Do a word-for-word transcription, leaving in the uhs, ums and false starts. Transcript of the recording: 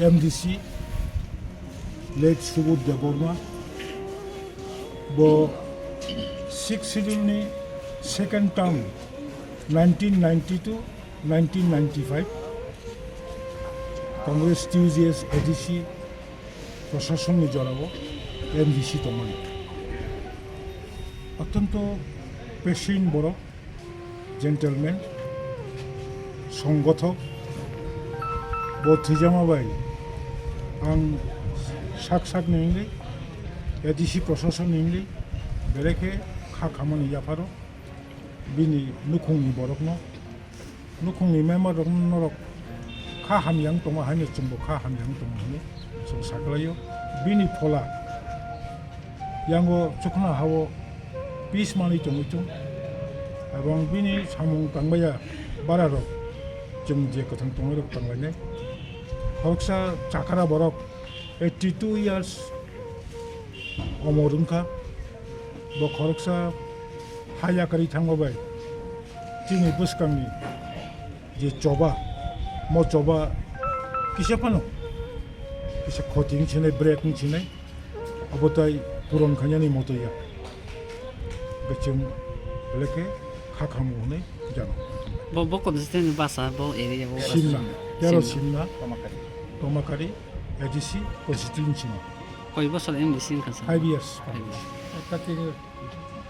M D C late Subodh Debbarma bo six schedule ni second term nineteen ninety-two nineteen ninety-five Congress T U J S A D C prosasonni jorao M D C tongmani. Ottonto patient borok, gentleman, songgothok, bo thwijama bai ang sak sak ni wngwi, A D C prosasonni wngwi, belai khe kha khamani yapharo bini nukhungni borokno, nukhungni member rok norok kha hamya wng tongma haino chwngbo kha hamya wng tongo hinwi chwng saklaio. Bini phola yango chukna hao peace manwi tongwi chung, ebong bini samung tangbaiya bara rok chwng je kwthang tongwi rok tanglainai. Khoroksa chakra borok eighty two years omor wngkha, bo khoroksa ha yakarwi thangma bai chini bwskangni je choba, mo choba kisa phano kisa khoti wng sinai, break wng sinai, abo tai puron khainani moto ya. Becheng belai khe kha khamu hwnwi jano. Bo, bo constituency basa, bo area, bo basa. Simna, tero Simna. Simna, Tomakari, A D C constituency no. Koi bosor M D C wngkha sir? Five years. Five years. Ekta khe